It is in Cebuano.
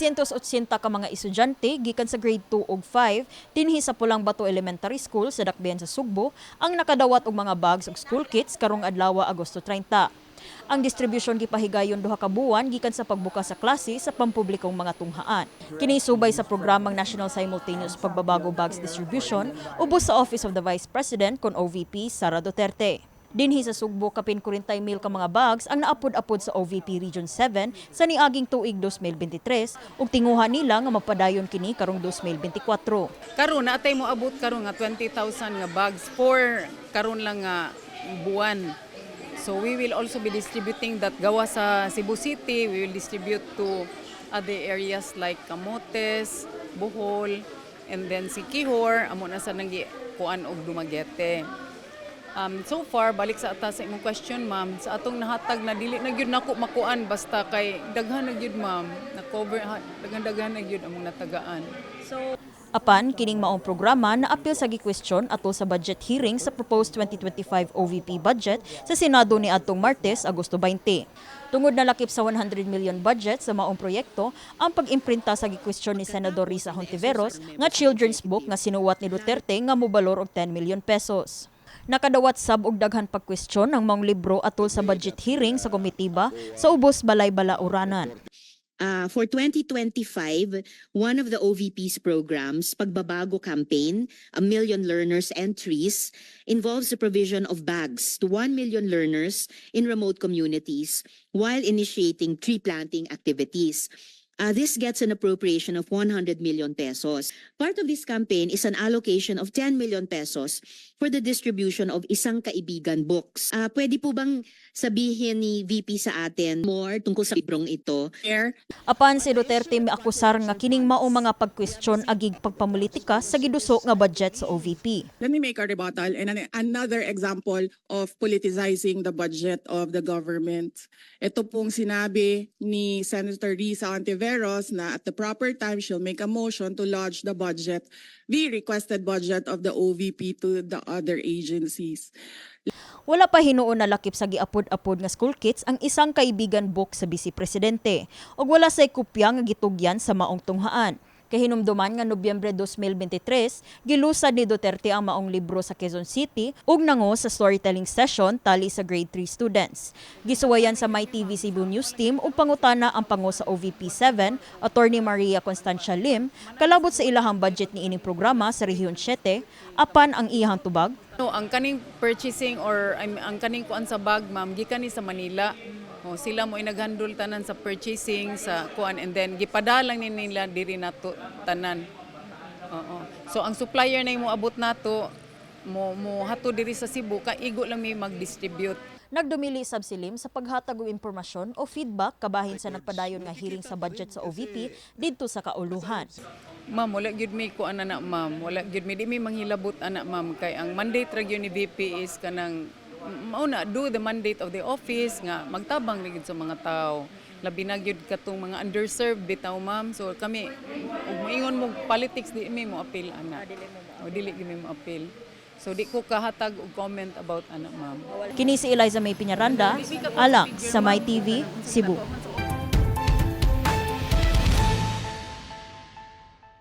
680 ka mga estudyante gikan sa grade 2 ug 5 dinhi sa Pulang Bato Elementary School sa Dakbayan sa Sugbo ang nakadawat og mga bags ug school kits karong adlaw, Agosto 30. Ang distribution gipahigayon 2 ka buwan gikan sa pagbukas sa klase sa pampublikong mga tunghaan. Kini subay sa programang National Simultaneous Pagbabago Bags Distribution ubos sa Office of the Vice President kon OVP Sara Duterte. Dinhi sa Sugbo, kapin 40 mil ka mga bags ang naapod-apod sa OVP Region 7 sa niaging tuig 2023 ug tinguha nila nga mapadayon kini karong 2024. Karon naa tay moabot karon nga 20,000 nga bags for karon lang nga buwan. So we will also be distributing that gawa sa Cebu City. We will distribute to other areas like Camotes, Bohol, and then Siquijor, amo na sa nang kuan og Dumaguete. So far, balik sa ata sa imong question, ma'am, sa atong nahatag na dili na gyud nako makuan basta kay daghan na gyud, ma'am, na cover daghan-daghan na gyud among natagaan. Apan kining maong programa na apil sa gikwestiyon atol sa budget hearing sa proposed 2025 OVP budget sa Senado ni adtong Martes, Agosto 20. Tungod na lakip sa 100 million budget sa maong proyekto ang pag-imprinta sa gikwestiyon ni Senador Risa Hontiveros nga children's book nga sinuwat ni Duterte nga mobalor og 10 million pesos. Nakadawat sab og daghan pagkwestiyon ang maong libro atol sa budget hearing sa komitiba sa ubos balay balauranan. For 2025, one of the OVP's programs, Pagbabago Campaign, A Million Learners and Trees, involves the provision of bags to 1 million learners in remote communities while initiating tree planting activities. This gets an appropriation of 100 million pesos. Part of this campaign is an allocation of 10 million pesos for the distribution of Isang Kaibigan books. Pwede po bang sabihin ni VP sa atin more tungkol sa librong ito? Apan si Duterte miakusar nga kining mao mga pagkwestiyon agig pagpamulitika sa giduso nga budget sa OVP. Let me make a rebuttal and another example of politicizing the budget of the government. Ito pong sinabi ni Senator Risa Hontiveros na at the proper time she'll make a motion to lodge the budget, the requested budget of the OVP to the other agencies. Wala pa hinuon na lakip sa giapod-apod nga school kits ang Isang Kaibigan book sa Vice Presidente ug wala say kopya nga gitugyan sa maong tunghaan. Kahinumduman nga Nobyembre 2023, gilusad ni Duterte ang maong libro sa Quezon City ug nango sa storytelling session tali sa grade 3 students. Gisuwayan sa MyTV Cebu News Team ug pangutana ang pango sa OVP 7, Attorney Maria Constancia Lim, kalabot sa ilahang budget ni ining programa sa Rehiyon 7, apan ang iyahang tubag, No, ang kaning purchasing or I mean, ang kaning kuan sa bag, ma'am, gikan ni sa Manila. Oh, sila mo inaghandle tanan sa purchasing sa kuan and then gipadalang ni nila diri nato tanan. Oo. So ang supplier na mo abot nato mo mo hato diri sa Cebu ka igo lang mi mag-distribute. Nagdumili sab si Lim sa paghatag og impormasyon o feedback kabahin sa nagpadayon nga hearing sa budget sa OVP didto sa kauluhan. Ma'am, wala gyud mi kuan ana, ma'am. Wala gyud mi, di mi manghilabot ana, ma'am, kay ang mandate ra gyud ni VP is kanang mao na, do the mandate of the office nga magtabang na gyud sa mga tao. Labi na gyud katong mga underserved bitaw, ma'am. So kami ug moingon mo politics, di mi mo appeal ana. O dili gyud mi mo appeal. So di ko kahatag og comment about ana, ma'am. Kini si Eliza May Piñaranda, alang sa MyTV, Cebu.